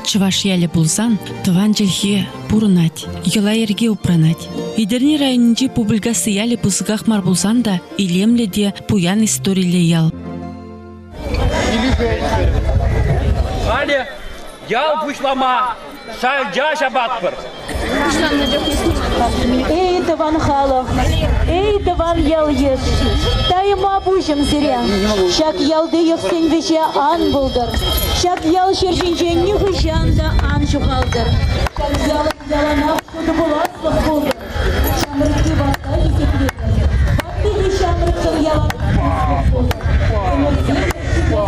Чӑваш ялӗ пулсан тӑван чӗлхе пурӑнать, йӑла-йӗрке упранать. Етӗрне районӗнчи Пупӑлькасси ялӗ пысӑках мар пулсан та илемлӗ те пуян историллӗ ял. Халӗ ял пуҫлама шалча ҫапатпӑр. Эй, тӑван халӑх, эй, тӑван ял-йыш, тайма пуҫӑм сире. Ҫак ялти йӑхсен вӗҫе ан пултӑр. Ҫак ял ҫӗр ҫинчен нихӑҫан та ан ҫухалтӑр. Ҫак ялӑн яланах ҫутӑ пуласлӑх пултӑр. Ҫамрӑкки ватта хисеплетӗр. Ватти те ҫамрӑкшӑн яланах тӗслӗх пултӑр. Ӗмӗрсем ҫак ял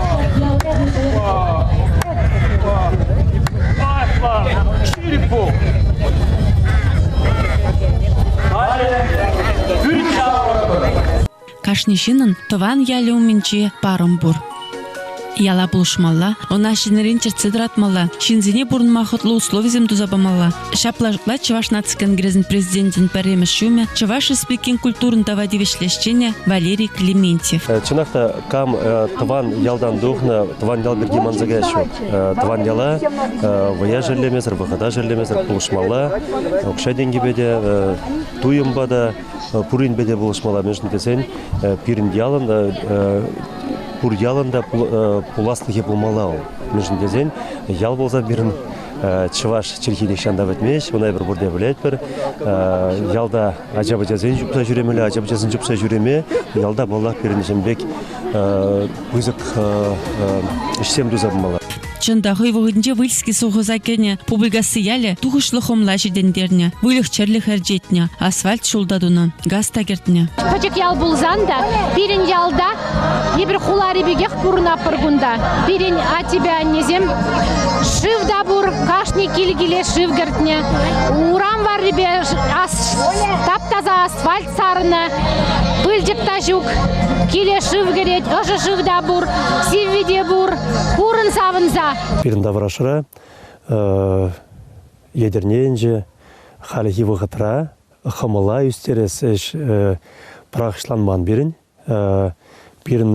Ҫирӗп пул. Кашни ҫыннӑн тӑван ялӗ умӗнче парӑм пур. Яла пулӑшмалла, ӑна ҫӗнӗрен чӗртсе тӑратмалла, ҫынсене пурӑнма хӑтлӑ условисем туса памалла. Ҫапла шутлать Чӑваш наци конгресӗн президенчӗн пӗрремӗш ҫумӗ, Чӑваш Республикин культурӑн тава тивӗҫлӗ ӗҫченӗ Валерий Клементьев. Чӑнах та, кам тӑван ялтан тухнӑ, тӑван ял пирки манса каяс ҫук. Тӑван яла вӑя шеллемесӗр, вӑхӑта шеллемесӗр пулӑшмалла. Укҫа-тенкӗпе те, туйӑмпа та, пуринпе те пулӑшмалла. Мӗншӗн тесен пирӗн ялӑн пур ялӑн та пуласлӑхӗ пулмалла вӑл. Мӗншӗн тесен ял пулсан пирӗн чӑваш чӗлхи нихҫан та пӗтмест, ӑна эпир пурте пӗлетпӗр. Ялта ача-пӑчасен чупса ҫӳремелле, ача-пӑчасен чупса ҫӳреме ялта паллах пирӗн ҫын пек пысӑк ӗҫсем туса пымалла. Чӑн та, хӑй вӑхӑтӗнче Выльский совхоза кӗнӗ Пупӑлькасси ялӗ тухӑҫлӑ хӑмла ҫитӗнтернӗ, выльӑх-чӗрлӗх ӗрчетнӗ, асфальт ҫул та тунӑ, газ та кӗртнӗ. Пӗчӗк ял пулсан та пирӗн ялта эпир хулари пекех пурӑнатпӑр кунта. Пирӗн аттепе аннесем шыв та пур, кашни кил-киле шыв кӗртнӗ. Урам варрипе тап-таса асфальт сарнӑ, пылчӑк та ҫук. Киле шыв кӗрет, ӑшӑ шыв та пур, сивви те пур. Пурӑн савӑнса. Пирӗн таврашра Етӗрне енче хальхи вӑхӑтра хӑмӑла ӳстерес ӗҫ пӑрахӑҫланман пирӗн. Пирӗн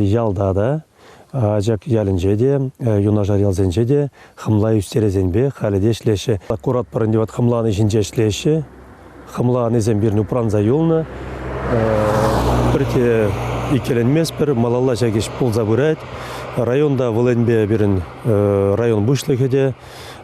ялта та, Ачак ялӗнче те, юнашар ялсенче те хӑмла ӳстересенпе халӗ те ӗҫлеҫҫӗ. Куратпӑр ӗнтӗ вӑт хӑмлани ҫинче ӗҫлеҫҫӗ. Хӑмла анисем пирӗн упранса юлнӑ. Пӗртте иккӗленместпӗр, малалла ҫак ӗҫ пулса пырать. Районта вӑл енпе пирӗн район пуҫлӑхӗ те,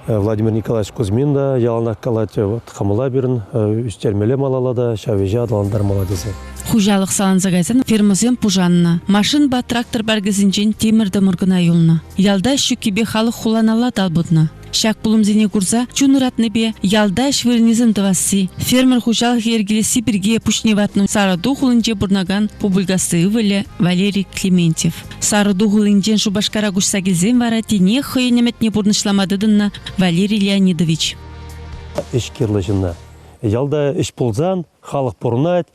Владимир Николаевич Кузьмин та яланах калать, вот хӑмла пирӗн ӳстермелле малалла та, ҫав ӗҫе аталантармалла тесе. Хуҫалӑх саланса кайсан фермӑсем пушаннӑ. Машинпа трактор паркӗсенчен тимӗр-тӑмӑр кӑна юлнӑ. Ялта ӗҫ ҫуккипе халӑх хуланалла талпӑннӑ. Ҫак пулӑмсене курса чун ыратнипе ялта ӗҫ вырӑнӗсем тӑвасси, фермер хуҫалӑхӗ йӗркелесси пирки пуҫне ватнӑ Сарӑту хулинче пурӑнакан Пупӑлькасси ывӑлӗ Валерий Клементьев. Сарӑту хулинчен Шупашкара куҫса килсен вара тинех хӑйӗн ӗмӗтне пурнӑҫлама тытӑннӑ Валерий Леонидович. Ӗҫ кирлӗ ҫынна. Ялта ӗҫ пулсан халӑх пурӑнать.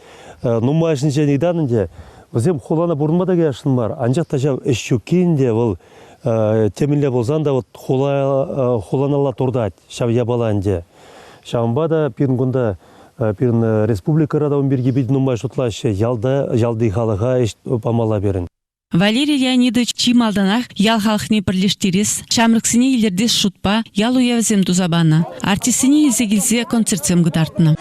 Нумайӑшӗнчен ыйтан ӗнтӗ, вӗсем хулана пурӑнма та каясшӑн мар, анчах та ҫав ӗҫ ҫукки ӗнтӗ вӑл темӗнле пулсан та вот хула хуланалла туртать ҫав япала ӗнтӗ. Ҫавӑнпа та пирӗн кунта пирӗн республикӑра та ун пирки питӗ нумай шутлаҫҫӗ. Ялта ялти халӑха ӗҫ памалла пирӗн. Валерий Леонидович чи малтанах ял халӑхне пӗрлештерес, ҫамрӑксене илӗртес шутпа ял уявӗсем туса панӑ, артистсене илсе килсе концертсем кӑтартнӑ.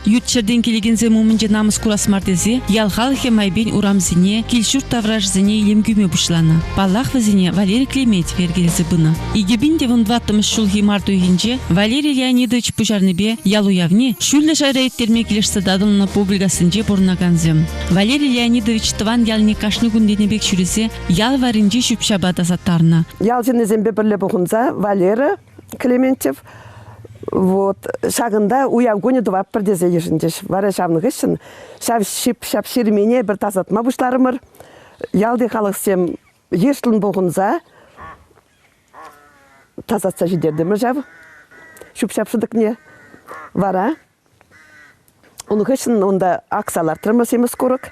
Ют ҫӗртен килекенсем умӗнче намӑс курас мар тесе ял халӑхӗ майпен урамсене, кил-ҫурт таврашӗсене илем кӳме пуҫланӑ. Паллах, вӗсене Валерий Клементьев йӗркелесе пынӑ. 2014 ҫулхи март уйӑхӗнче Валерий Леонидович пуҫарнипе ял уявне ҫӳллӗ шайра ирттерме килӗшсе татӑлнӑ Публикассинче пурӑнакансем. Валерий Леонидович тӑван ялне кашни кун тенӗ пек ҫӳресе ял варринчи ҫӳп-ҫапа тасаттарнӑ. Ял ҫыннисемпе пӗрле пухӑнса Валера Клементьев вот ҫакӑнта уяв кунӗ тӑватпӑр тесе йышӑнчӗҫ. Вара ҫавӑн хыҫҫӑн ҫав ҫӳп-ҫап ҫырмине пӗр тасатма пуҫларӑмӑр. Ялти халӑхсем йышлӑн пухӑнса тасатса ҫитертӗмӗр ҫав ҫӳп-ҫап шӑтӑкне. Вара. Ун хыҫҫӑн унта акса лартрӑмӑр симӗс курӑк.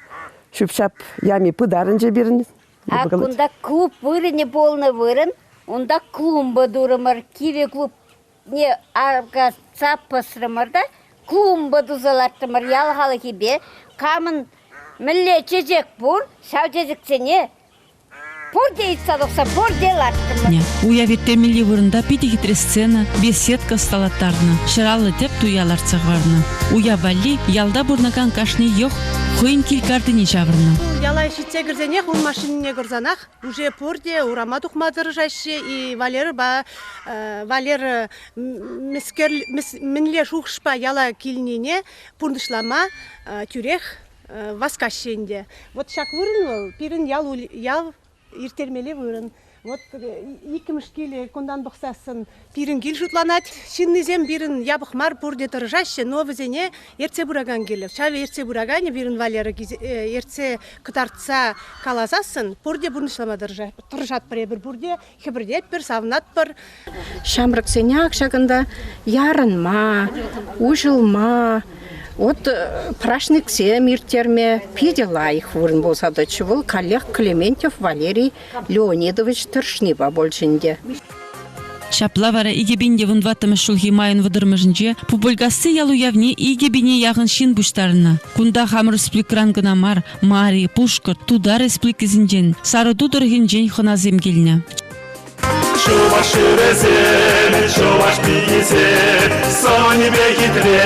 Ҫӳп-ҫап ями пытарӑнчӗ пирӗн. А кунта клуб вырӑнӗ пулнӑ вырӑн. Унта клумба турӑмӑр. Кивӗ клубне аркатса пӑсрӑмӑр та клумба туса лартрӑмӑр ял халӑхӗпе. Камӑн мӗнле чечек пур, ҫав чечексене Пурте ыйтса тухса, пурте лартрӑмӑр. Уяв ирттермелли вырӑнта питӗ хитре сцена, беседка ӑсталаттарнӑ, ҫӑраллӑ тӗп туя лартса хӑварнӑ. Уяв валли ялта пурӑнакан кашни йӑх хӑйӗн кил картине ҫавӑрнӑ. Яла ҫитсе кӗрсенех ун машинине курсанах уже пурте урама тухма тӑрӑшаҫҫӗ. И Валерӑпа Валера мӗскер мӗнле шухӑшпа яла килнине пурнӑҫлама тӳрех васкаҫҫӗ ӗнтӗ. Вот ҫак вырӑн вӑл пирӗн ял ял ирттермелли вырӑн. Вот иккӗмӗш килӗ кунтан пӑхсассӑн пирӗн кил шутланать. Ҫыннисем пирӗн япӑх мар пурте тӑрӑшаҫҫӗ, но вӗсене ертсе пыракан килӗ. Ҫав ертсе пыраканӗ пирӗн Валера ертсе кӑтартса каласассӑн пурте пурнӑҫлама тӑрӑшатпӑр эпир пурте, хӗпӗртетпӗр, савӑнатпӑр. Ҫамрӑксене ак ҫакӑнта ярӑнма, уҫӑлма, вот праҫниксем ирттерме питӗ лайӑх вырӑн пулса тӑчӗ вӑл. Каллех Клементьев Валерий Леонидович тӑрӑшнипе пулчӗ ӗнтӗ. Ҫапла вара 2014 ҫулхи майӑн вӑтӑрмӗшӗнче Пупӑлькасси ял уявне 2000 яхӑн ҫын пуҫтарӑннӑ. Кунта хамӑр республикӑран кӑна мар, Мари, Пушкӑрт, Тутар республикисенчен, Сарӑту тӑрӑхӗнчен хӑнасем килнӗ. Чӑваш хӗрӗсем, чӑваш пикисем, сӑнӗпе хитре,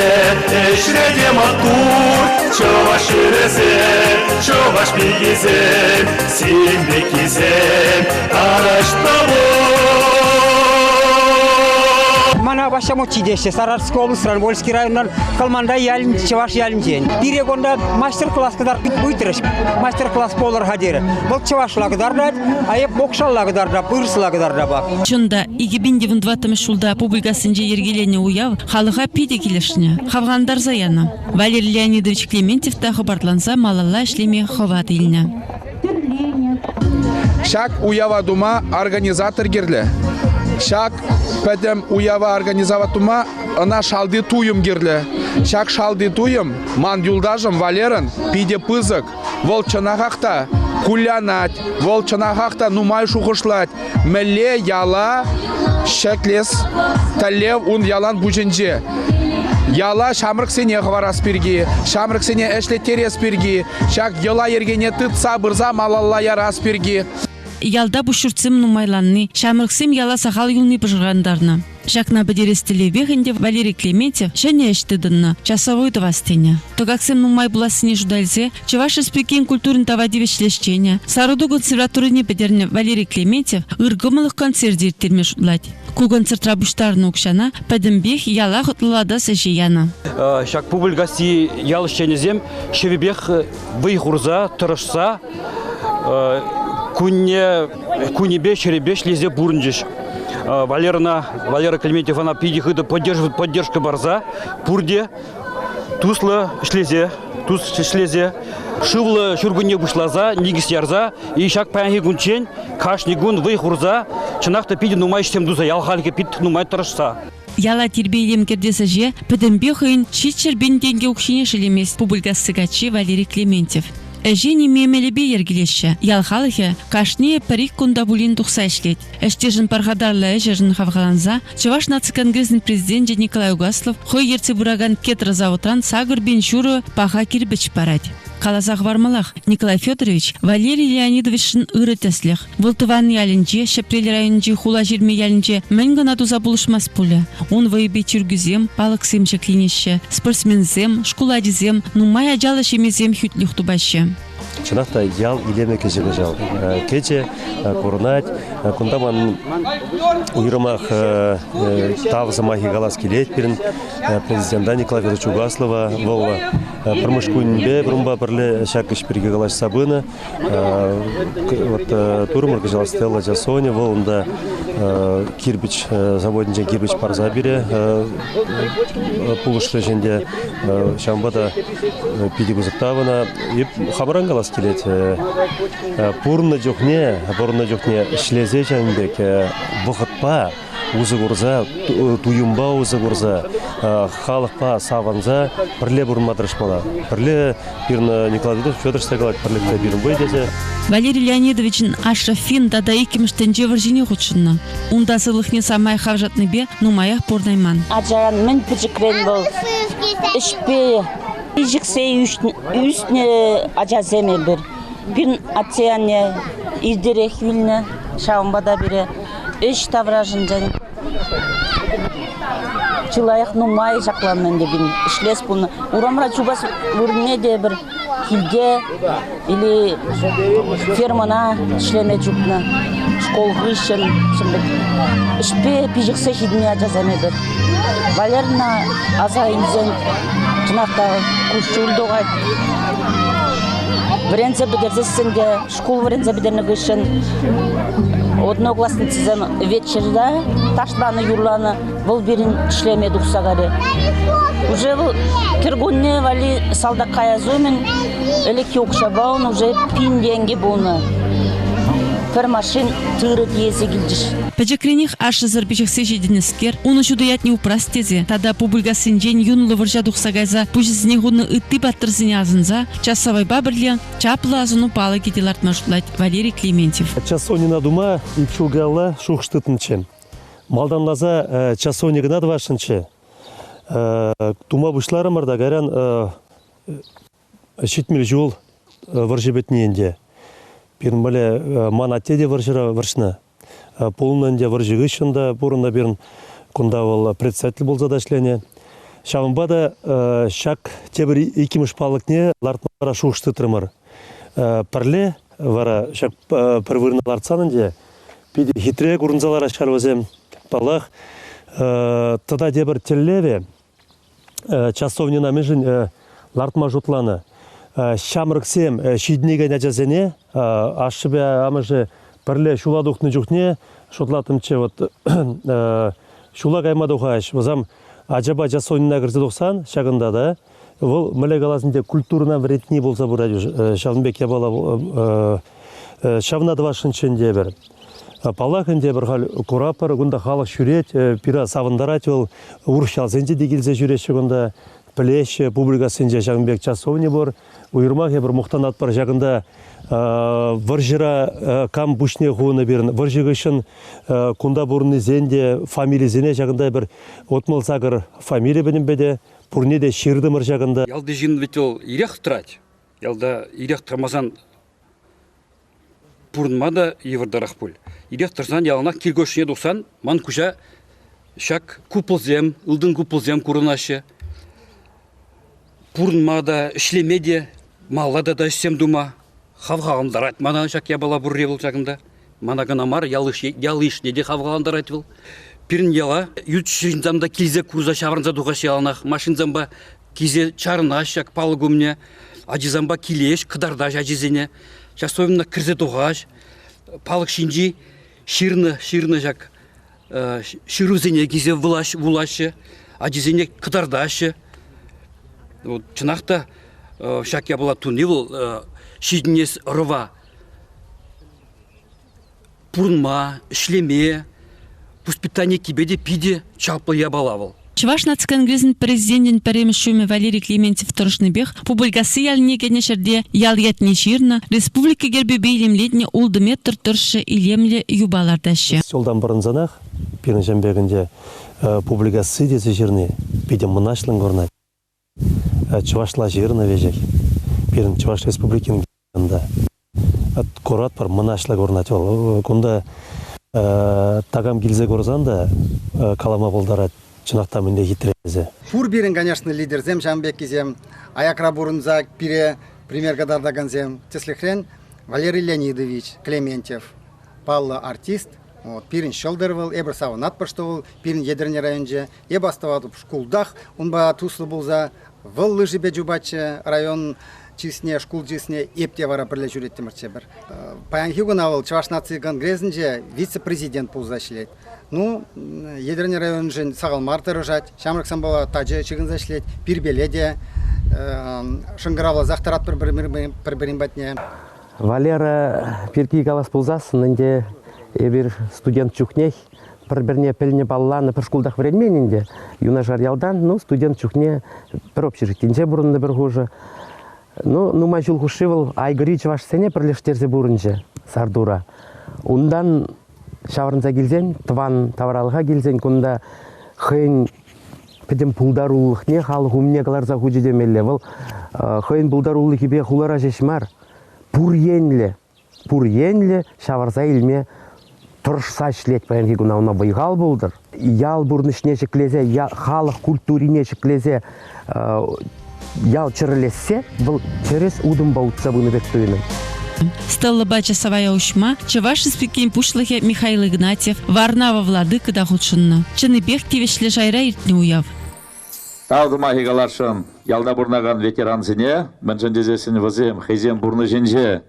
ӗҫре те маттур. Чӑваш хӗрӗсем, чӑваш пикисем, сирӗн пеккисем тараҫта Мана Ваҫҫа мучи теҫҫӗ. Саратовской облаҫран, Вольский районтан, Калмантай ялӗн, чӑваш ялӗнчен. Пире кунта мастер-класс кӑтартып ыйтрӗҫ. Мастер-класс пулӑр-ха терӗ. Вӑл чӑвашла кӑтартать, а эп мокшалла кӑтартап, вырӑсла кӑтартапах. Чӑн та, 2014 ҫулта Пупӑлькассинче йӗркеленӗ уяв халӑха питӗ килӗшнӗ, хавхалантарса янӑ. Валерий Леонидович Клементьев та хӑпартланса малалла ӗҫлеме хӑват илнӗ. Ҫак уява тума организатор кирлӗ. Ҫак пӗтӗм уява организовать тума ӑна шалти туйӑм кирлӗ. Ҫак шалти туйӑм ман юлташӑм Валерӑн питӗ пысӑк. Вӑл чӑнахах та кулянать, вӑл чӑнахах та нумай шухӑшлать. Мӗнле яла ҫӗклес тӗллев ун ялан пуҫӗнче. Яла ҫамрӑксене хӑварас пирки, ҫамрӑксене ӗҫлеттерес пирки, ҫак йӑла-йӗркене тытса пырса малалла ярас пирки. Ялта пуҫҫуртсем нумайланни, ҫамрӑксем яла сахал юлни пӑшӑрхантарнӑ. Ҫакна пӗтерес тӗллевпех ӗнтӗ Валерий Клементьев ҫӗнӗ ӗҫ тытӑннӑ, часовой тӑвас тенӗ. Тӑкаксем нумай пулассине шута илсе Чӑваш Республикин культурин тава тивӗҫлӗ ӗҫченӗ, Сарӑту консерваторине пӗтернӗ Валерий Клементьев ыркӑмӑллӑх концерчӗ ирттерме шутлать. Ку концертра пуҫтарнӑ укҫана пӗтӗмпех яла хӑтлӑлатас ӗҫе янӑ. Ҫак Пупӑлькасси ял ӗҫченӗсем ҫӑвӗпех вӑй хурса, тӑрӑшса кунне кунӗпе ҫӗрӗпе ӗҫлесе пурӑнчӗҫ. Валерӑна, Валера Клементьевана питӗ хытӑ поддержка парса пурте туслӑ ӗҫлесе, тус ӗҫлесе, шывлӑ ҫуркунне пуҫласа, никӗс ярса и ҫак паянхи кунччен кашни кун вӑй хурса, чӑнах та питӗ нумай ӗҫсем туса, ял халӑхӗ пит нумай тӑрӑшса. Яла тирпей-илем кӗртес ӗҫе пӗтӗмпе хӑйӗн 700 пин тенкӗ укҫине шеллемест Пупӑлькасси каччи Валерий Клементьев. Ӗҫе ниме мелӗпе йӗркелеҫҫӗ. Ял халӑхӗ кашнийӗ пӗр-ик кунта пулин тухса ӗҫлет. Ӗҫтешӗн пархатарлӑ ӗҫӗшӗн хавхаланса Чӑваш наци конгресӗн президенчӗ Николай Угаслов хӑй ертсе пыракан Кетра заводран 85,5 паха кирпӗч парать. Каласа хӑвармаллах, Николай Федорович Валерий Леонидовичшӑн ырӑ тӗслӗх. Вӑл тӑван ялӗнче, Ҫӗпрел районӗнчи Хулаҫырми ялӗнче мӗн кӑна туса пулӑшмасть пулӗ. Ун вӑйӗпе чиркӳсем, палӑксем ҫӗкленеҫҫӗ, спортсменсем, шкул ачисем, нумай ачаллӑ ҫемьесем хӳтлӗх тупаҫҫӗ. Чӑнах та ял илемӗ кӗчӗ кӑҫал. Кӗчӗ, курӑнать. Кунта ман уйрӑмах тав сӑмахӗ калас килет пирӗн президента Николай Федорович Угаслова. Вӑл пӗрмӗш кунӗпе унпа пӗрле ҫак ӗҫ пирки калаҫса пынӑ. Вот турӑмӑр кӑҫал Стелла Часоня, вӑл унта кирпӗч заводӗнчен кирпӗч парса пире пулӑшрӗҫ ӗнтӗ. Ҫавӑнпа та питӗ пысӑк тав ӑна. Хамӑран калас килет, пурӑннӑ чухне, пурӑннӑ чухне ӗҫлесе ҫавӑн пек вӑхӑтпа усӑ курса, туйӑмпа усӑ курса. Халӑхпа савӑнса пӗрле пурӑнма тӑрӑшмалла. Пӗрле пирӗн Николай Федорович та калать, пӗрлӗхре пирӗн вӑй тесе. Валерий Леонидовичӑн ашшӗ финн тата иккӗмӗш тӗнче вӑрҫине хутшӑннӑ. Унта сывлӑхне самай хавшатнипе нумаях пурӑнайман. Ачаран мӗн пӗчӗкрен вӑл ӗҫпе пиҫӗхсе ӳснӗ ачасем эпир. Пирӗн атте-анне иртерех вилнӗ, ҫавӑнпа та пире ӗҫ таврашӗнчен чылаях нумай ҫакланнӑ ӗнтӗ пирӗн. Ӗҫлес пулнӑ. Урамра чупас вырӑнне те эпир килте или фермӑна ӗҫлеме чупнӑ. Школ хыҫҫӑн ӗҫпе пиҫӗхсе ҫитӗннӗ ачасем эпир. Валерна аса илсен чӑнах та куҫҫуль тухать. Вӗренсе пӗтерсессӗн те шкул вӗренсе пӗтернӗ хыҫҫӑн одноклассницӑсем вечерта ташланӑ, юрланӑ. Вӑл пирӗн ӗҫлеме тухса кайрӗ. Уже вӑл кӗркунне валли салтак каяс умӗн ӗлӗкхи укҫапа ун уже пин тенкӗ пулнӑ. Пӗр машин тырӑ тиесе килчӗҫ. Пӗчӗкренех ашшӗсӗр пиҫӗхсе ҫитӗннӗскер, унӑн ҫутӑ ятне упрас тесе тата Пупӑлькассинчен юнлӑ вӑрҫа тухса кайса пуҫӗсене хунӑ ытти паттӑрсене асӑнса часавайпа пӗрле Чаплӑ асӑну палӑкӗ те лартма шутлать Валерий Клементьев. Часовньӑна тума ик ҫул каялла шухӑш тытнӑччӗ. Малтанласа часовня кӑна тӑвасшӑнччӗ. Тума пуҫларӑмӑр та кайран 70 ҫул вӑрҫӑ пӗтни ӗнтӗ. Пирӗн пӗле ман атте те вӑрҫӑра вӑрҫнӑ. Пулнӑ ӗнтӗ вӑрҫӑ хыҫҫӑн та пурӑннӑ пирӗн. Кунта вӑл председатель пулса та ӗҫленӗ. Ҫавӑнпа та ҫак тепӗр иккӗмӗш палӑкне лартма шухӑш тытрӑмӑр. Пӗрле вара ҫак пӗр вырӑна лартсан ӗнтӗ питӗ хитре курӑнса лараҫ халь вӗсем. Паллах, тата тепӗр тӗллевӗ часовньӑна мӗншӗн лартма шутланӑ. Ҫамрӑксем ҫитӗнекен ачасене ашшӗпе амӑшӗ пӗрле ҫула тухнӑ чухне шутлаттӑмччӗ вот ҫула кайма тухаҫ. Вӗсем ачапа часовньӑна кӗрсе тухсан ҫакӑнта та вӑл мӗнле калас ӗнтӗ культурӑна вӗрентни пулса пырать ҫавӑн пек япала ҫавна тӑвасшӑнччӗ ӗнтӗ эпир. Паллах ӗнтӗ эпир халь куратпӑр, кунта халӑх ҫӳрет, пире савӑнтарать вӑл. Урӑх ялсенче те килсе ҫӳреҫҫӗ кунта, пӗлеҫҫӗ, публикацинче ҫакӑн пек часовня пур. Уйрӑмах эпир мухтанатпӑр ҫакӑнта вӑрҫӑра кам пуҫне хунӑ пирӗн, вӑрҫӑ хыҫҫӑн кунта пурӑннисен те фамилисене ҫакӑнта эпир 68 фамили пӗтӗмпе те пурне те ҫыртӑмӑр ҫакӑнта. Ялти ҫын вӗт вӑл ирех тӑрать. Ялта ирех тӑмасан пурӑнма та йывӑртарах пуль. Ирех тӑрсан яланах кил тухсан ман куҫа ҫак куполсем, ылтӑн куполсем курӑнаҫҫӗ. Пурӑнма та, ӗҫлеме те, малла та ӗҫсем тума хавхалантарать мана ҫак япала пурри вӑл ҫакӑнта. Мана кӑна мар, ял йышне те хавхалантарать вӑл. Пирӗн яла ют ҫынсем та килсе курса ҫаврӑнса тухаҫҫӗ яланах. Машинсемпе килсе чарӑнаҫ ҫак палӑк умне. Ачисемпе килеҫ, кӑтартаҫ ачисене. Часовньӑна кӗрсе тухаҫ. Палӑк ҫинчи ҫырнӑ, ҫырнӑ ҫак ҫырусене килсе вулаҫҫӗ, ачисене кӑтартаҫҫӗ. Вот, чӑнах та ҫак япала туни вӑл ҫитӗнес ӑрӑва пурӑнма, ӗҫлеме, воспитани кипе те питӗ чаплӑ япала вӑл. Чӑваш наци конгресӗн президенчӗн пӗрремӗш ҫумӗ Валерий Клементьев тӑрӑшнипех Пупӑлькасси ялне кӗнӗ ҫӗрте ял ятне ҫырнӑ, республика гербӗпе илемлетнӗ ултӑ метр тӑршшӗ илемлӗ юпа лартаҫҫӗ. Ҫултан пӑрӑнсанах пирӗн ҫын пек ӗнтӗ Пупӑлькасси тесе ҫырни питӗ мӑнаҫлӑн курӑнать. Чӑвашла ҫырнӑ веҫех. Пирӗн Чӑваш Республикин та. Куратпӑр, мӑнаҫлӑ курӑнать вӑл. Кунта такам килсе курсан та калама пултарать, чӑнах та мӗнле хитре тесе. Пур пирӗн, конечно, лидерсем ҫавӑн пеккисем, аякра пурӑнса пире пример кӑтартакансем. Тӗслӗхрен, Валерий Леонидович Клементьев, паллӑ артист. Вот, пирӗн ҫӑлтӑр вӑл, эпир савӑнатпӑр, что вӑл пирӗн Етӗрне районӗнче. Эп астӑватӑп, шкултах унпа туслӑ пулса вӑл лыжипе чупатчӗ район чысне, шкул чысне. Эп те вара пӗрле ҫӳреттӗмӗрччӗ пӗр. Паянхи куна вӑл Чӑваш наци конгресӗнче вице-президент пулса ӗҫлет. Ну, Етӗрне районӗшӗн сахал мар тӑрӑшать. Ҫамрӑксемпе тачӑ ҫыхӑнса ӗҫлет. Пирпеле те шӑнкӑравласах тӑратпӑр пӗр-пӗрин патне. Валера пирки калас пулсассӑн ӗнтӗ эпир студент чухнех. пӗр-пӗрне пӗлнӗ палланӑ пӗр шкултах вӗренмен ӗнтӗ. Юнашар ялтан, ну, студент чухне пӗр общежитинче пурӑннӑ пӗр хушӑ. Ну, нумай ҫул хушши вӑл Айгӑри чӑвашсене пӗрлештерсе пурӑнчӗ Сартура. Унтан ҫаврӑнса килсен, тӑван тавралӑха килсен кунта хӑйӗн пӗтӗм пултарулӑхне халӑх умне кӑларса хучӗ темелле. Вӑл хӑйӗн пултарулӑхӗпе хулара ҫеҫ мар, пур енлӗ, пур енлӗ ҫавӑрса илме тӑрӑшса ӗҫлет паянхи куна. Ӑна вӑй-хал пултӑр. Ял пурнӑҫне ҫӗклесе, халӑх культурине ҫӗклесе ял чӗрӗлессе вӑл тӗрӗс утӑмпа утса пынӑ пек туйӑнать. Стеллӑпа часавая уҫма Чӑваш Республикин Пуҫлӑхӗ Михаил Игнатьев, Варнава владыка та хутшӑннӑ. Чӑннипех тивӗҫлӗ шайра иртнӗ уяв. Тав сӑмахӗ каласшӑн ялта пурӑнакан ветерансене, мӗншӗн тесессӗн вӗсем хӑйсен пурнӑҫӗнче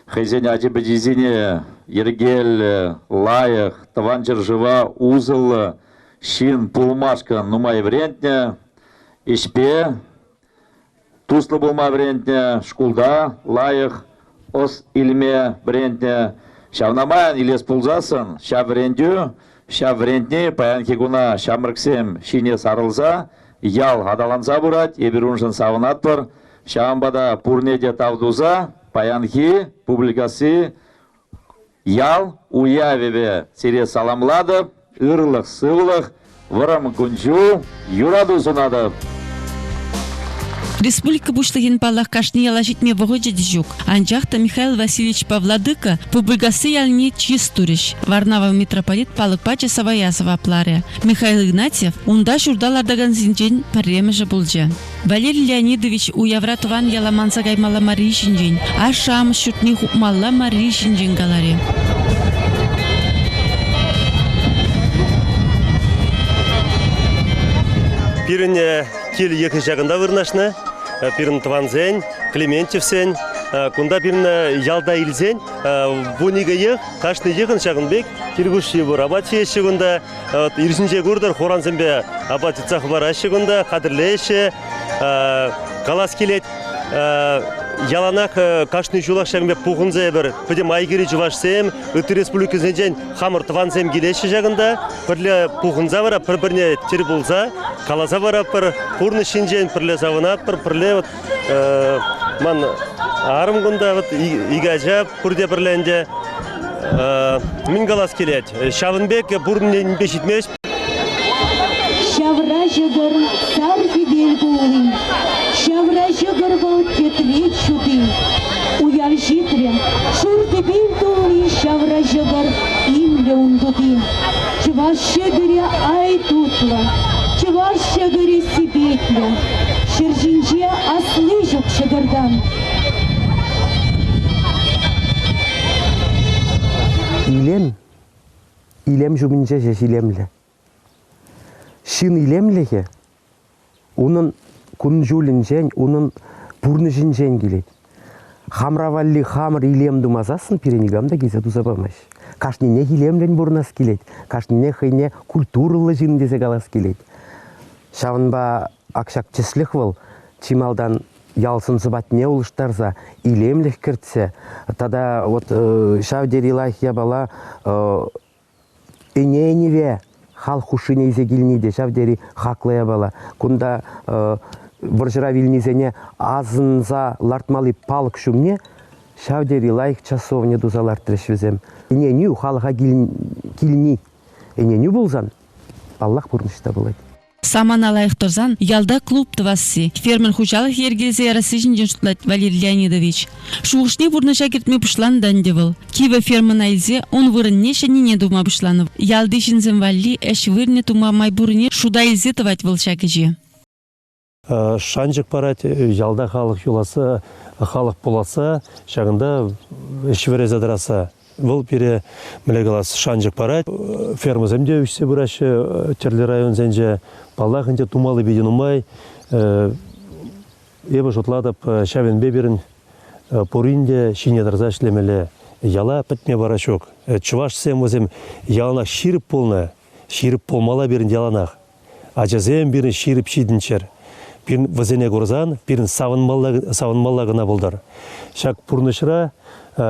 хӑйсен ачи-пӑчисене йӗркеллӗ, лайӑх, тӑван ҫӗршыва усӑллӑ ҫын пулмашкӑн нумай вӗрентнӗ, ӗҫпе туслӑ пулма вӗрентнӗ, шкулта лайӑх ӑс илме вӗрентнӗ. Ҫавна май илес пулсассӑн ҫав вӗрентӳ, ҫав вӗрентни паянхи куна ҫамрӑксем ҫине сарӑлса ял аталанса пырать, эпир уншӑн савӑнатпӑр. Ҫавӑнпа та пурне те тав туса паянхи публикаци ял уявӗпе сире саламлатӑп, ырлӑх-сывлӑх, вӑрӑм кун-ҫул, юрату сунатӑп. Республика Пуҫлӑхӗн, паллах, кашни яла ҫитме вӑхӑчӗ те ҫук. Анчах та Михаил Васильевичпа Владыка Пупӑлькасси ялне чыс турӗҫ. Варнава митрополит палӑкпа часавая сӑвапларӗ. Михаил Игнатьев унта ҫурта лартакансенчен пӗрремӗшӗ пулчӗ. Валерий Леонидович уявра тӑван яла манса каймалла марри ҫинчен, ашшӗ-амӑш ҫуртне хупмалла марри ҫинчен каларӗ. Пирӗн кил йӑхӗ ҫакӑнта вырнаҫнӑ. Пирӗн тӑвансен, Клементьевсен. Кунта пирӗн ялта илсен 12 йӑх, кашни йӑхӑн ҫакӑн пек кил хушши пур. Апат ҫиеҫҫӗ кунта. Ирсинче куртӑр, хурансемпе апат йӑтса хӑпараҫҫӗ кунта, хатӗрлеҫҫӗ. Калас килет, яланах кашни ҫулах ҫакӑн пек пухӑнса эпир пӗтӗм Айгири чӑвашсем, ытти республикӑсенчен хамӑр тӑвансем килеҫҫӗ ҫакӑнта. Пӗрле пухӑнса вара пӗр-пӗрне тӗл пулса каласа паратпӑр, пурнӑҫ ҫинчен пӗрле савӑнатпӑр, пӗрле вот ман арӑм кунта вот икӗ ача пурте пӗрле ӗнтӗ. Мӗн калас килет, ҫавӑн пек пурӑннипе ҫитмест. Ҫавра ҫӑкӑр сар хӗвел кулли, ҫавра ҫӑкӑр вӑл тӗтре ҫути. Уяв ҫитрӗ, шур тӗпел тулли ҫавра ҫӑкӑр имлӗ ун тути. Чӑваш ҫӑкӑрӗ ай тутлӑ, чӑваш ҫӑкӑрӗ сипетлӗ. Ҫӗр ҫинче асли ҫук ҫӑкӑртан. Илем, илем ҫумӗнче ҫеҫ илемлӗ. Ҫын илемлӗхӗ унӑн кун-ҫулӗнчен, унӑн пурнӑҫӗнчен килет. Хамра валли хамӑр илем тумасассӑн пире никам та килсе туса памасть. Кашнинех илемлӗн пурӑнас килет, кашнине хӑйне культурӑллӑ ҫын тесе калас килет. Ҫавӑнпа ак ҫак тӗслӗх вӑл чи малтан ял сӑн-сӑпатне улӑштарса, илемлӗх кӗртсе тата вот ҫав тери лайӑх япала ӗненӗве халӑх хушшине илсе килни те ҫав тери хаклӑ япала. Кунта вӑрҫӑра вилнисене асӑнса лартмалли палӑк ҫумне ҫав тери лайӑх часовня туса лартрӗҫ вӗсем. Ӗненӳ халӑха килни ӗненӳ пулсан, паллах, пурнӑҫ та пулать. Самана лайӑх тӑрсан ялта клуб тӑвасси, фермер хуҫалӑхӗ йӗркелесе ярасси ҫинчен шутлать Валерий Леонидович. Шухӑшне пурнӑҫа кӗртме пуҫланӑ та ӗнтӗ вӑл. Кивӗ фермӑна илсе ун вырӑнне ҫӗннине тума пуҫланӑ. Ялти ҫынсем валли ӗҫ вырӑнӗ тума май пуррине шута илсе тӑвать вӑл ҫак ӗҫе. Шанчӑк парать, ялта халӑх юласса, халӑх пуласса, ҫакӑнта ӗҫ вӗресе тӑрасса. Вӑл пире, мӗнле калас, шанчӑк парать. Фермӑсем те ӳссе пыраҫҫӗ тӗрлӗ районсенче. Паллах ӗнтӗ, тумалли питӗ нумай. Эпӗ шутлатӑп, ҫавӑнпа пирӗн пурин те ҫине тӑрса ӗҫлемелле. Яла пӗтме вара ҫук. Чӑвашсем вӗсем яланах ҫирӗп пулнӑ. Ҫирӗп пулмалла пирӗн яланах. Ачасем пирӗн ҫирӗп ҫитӗнччӗр. Пирӗн вӗсене курсан пирӗн савӑнмалла, савӑнмалла кӑна пултӑр. Ҫак пурнӑҫра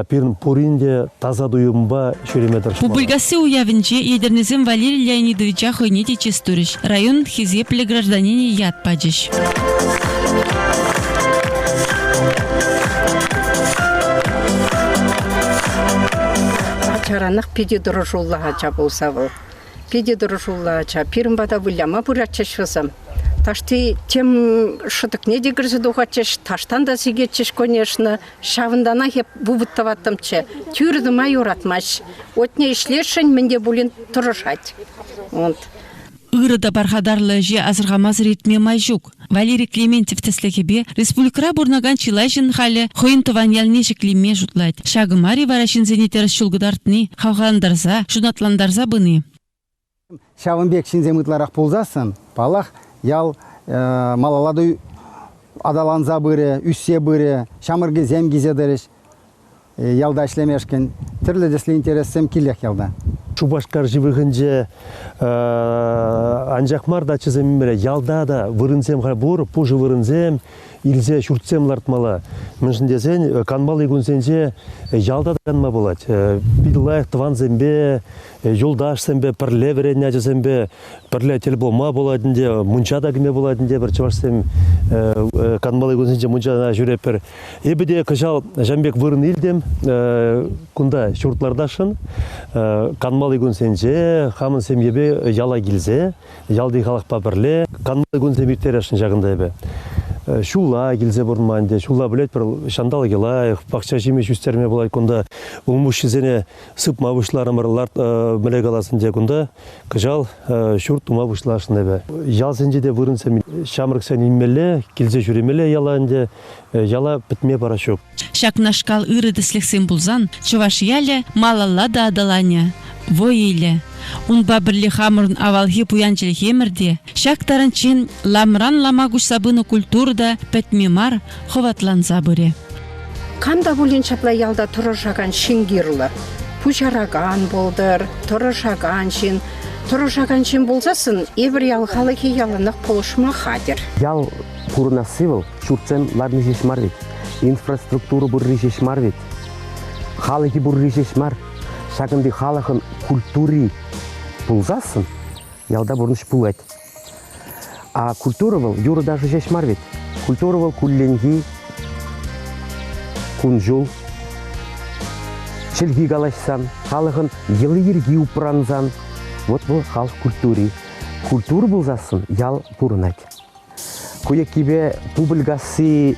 пирӗн пурин те таса туйӑмпа ҫӳреме тӑрӑшмалла. Пупӑлькасси уявӗнче Етӗрнесем Валерий Леонидовича хӑйне те чыс турӗҫ, район хисеплӗ гражданинӗ ят пачӗҫ. Ачаранах питӗ тӑрӑшуллӑ ача пулса вӑл. Питӗ тӑрӑшуллӑ ача. Пирӗн пата выляма пыратчӗҫ вӗсем. Таҫти тем шӑтӑкне те кӗрсе тухатчӗҫ, таҫтан та сикетчӗҫ, конечно. Ҫавӑнтанах эп вывод тӑваттӑмччӗ. Тӳрӗ тӑма юратмасть. Отне ӗҫлесшӗн мӗн те пулин тӑрӑшать. Вот. Ырӑ та пархатарлӑ ӗҫе асӑрхамасӑр иртме май ҫук. Валерий Клементьев тӗслӗхӗпе республикӑра пурӑнакан чылай ҫын халӗ хӑйӗн тӑван ялне ҫӗклеме шутлать. Ҫакӑ мар-и вара ҫынсене тӗрӗс ҫул кӑтартни, хавхалантарса, ҫунатлантарса пыни? Ҫавӑн пек ҫынсем ытларах пулсассӑн, паллах, ял малалла та аталанса пырӗ, ӳссе пырӗ, ҫамрӑкӗсем килсе тӑрӗҫ ялта ӗҫлемешкӗн. Тӗрлӗ тӗслӗ интерессем килех ялта. Шупашкар ҫывӑхӗнче анчах мар дачӑсем ялта та вырӑнсем пур, пушӑ вырӑнсем, илсе ҫуртсем лартмалла. Мӗншӗн тесен канмалли кунсенче ялта та канма пулать. Питӗ лайӑх тӑвансемпе, юлташсемпе, пӗрле вӗреннӗ ачасемпе пӗрле тӗл пулма пулать ӗнтӗ, мунча та кӗме пулать ӗнтӗ. Пӗр чӑвашсем канмалли кунсенче мунчана ҫӳретпӗр. Эпӗ те кӑҫал ҫавӑн пек вырӑн илтӗм. Кунта ҫурт лартасшӑн. Канмалли кунсенче хамӑн ҫемьепе яла килсе ялти халӑхпа пӗрле канмалли кунсем ирттересшӗн ҫакӑнта эпӗ. Ҫулла килсе пурӑнма ӗнтӗ. Ҫулла пӗлетпӗр, ҫанталӑкӗ лайӑх, пахча ҫимӗҫ ӳстерме пулать кунта. Улмуҫҫисене сыпма пуҫларӑмӑр, ларт, мӗнле калас ӗнтӗ кунта. Кӑҫал ҫурт тума пуҫласшӑн эпӗ. Ялсенче те вырӑнсем ҫамрӑксен илмелле, килсе ҫӳремелле яла ӗнтӗ. Яла пӗтме парас ҫук. Ҫакнашкал ырӑ тӗслӗхсем пулсан чӑваш ялӗ малалла та аталанӗ, вӑй илӗ. Унпа пӗрле хамӑрӑн авалхи пуян чӗлхемӗр те, ҫак таранччен ламран лама куҫса пынӑ культура та пӗтме мар, хӑватланса пырӗ. Кам та пулин ҫапла ялта тӑрӑшакан ҫын кирлӗ. Пуҫаракан пултӑр, тӑрӑшакан ҫын. Тӑрӑшакан ҫын пулсассӑн эпир ял халӑхӗ яланах пулӑшма хатӗр. Ял пурӑнасси вӑл ҫуртсем ларни ҫеҫ мар вӗт, инфраструктура пурри ҫеҫ мар вӗт, халӑхӗ пурри ҫеҫ мар. Ҫакӑнти халӑхӑн культури пулсассӑн ялта пурнӑҫ пулать. А культура вӑл юрӑ-ташӑ ҫеҫ мар вӗт. Культура вӑл кулленхи кун-ҫул, чӗлхи калаҫсан, халӑхӑн йӑли-йӗрки упрансан, вот вӑл халӑх культури. Культура пулсассӑн ял пурӑнать. Ку еккипе Пупӑлькасси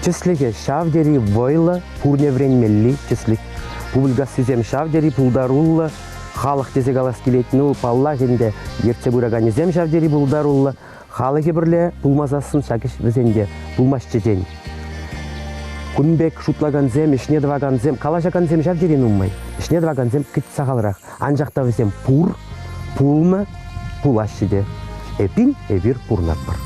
тӗслӗхӗ ҫав тери вӑйлӑ, пурне вӗренмелли тӗслӗх. Пупӑлькассисем ҫав тери пултаруллӑ халӑх тесе калас килет. Ну, паллах ӗнтӗ, ертсе пыраканӗсем ҫав тери пултаруллӑ. Халӑхӗ пӗрле пулмасассӑн ҫак ӗҫ вӗсен те пулмастчӗ тен. Кун пек шутлакансем, ӗҫне тӑвакансем, калаҫакансем ҫав тери нумай. Ӗҫне тӑвакансем кӗт сахалрах. Анчах та вӗсем пур, пулнӑ, пулаҫҫӗ те. Эпин эпир пурӑнатпӑр.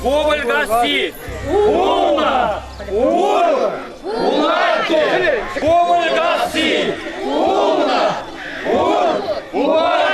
Пупӑлькасси пулнӑ, пур, пулать те. Пупӑлькасси пулнӑ, пур, пулать.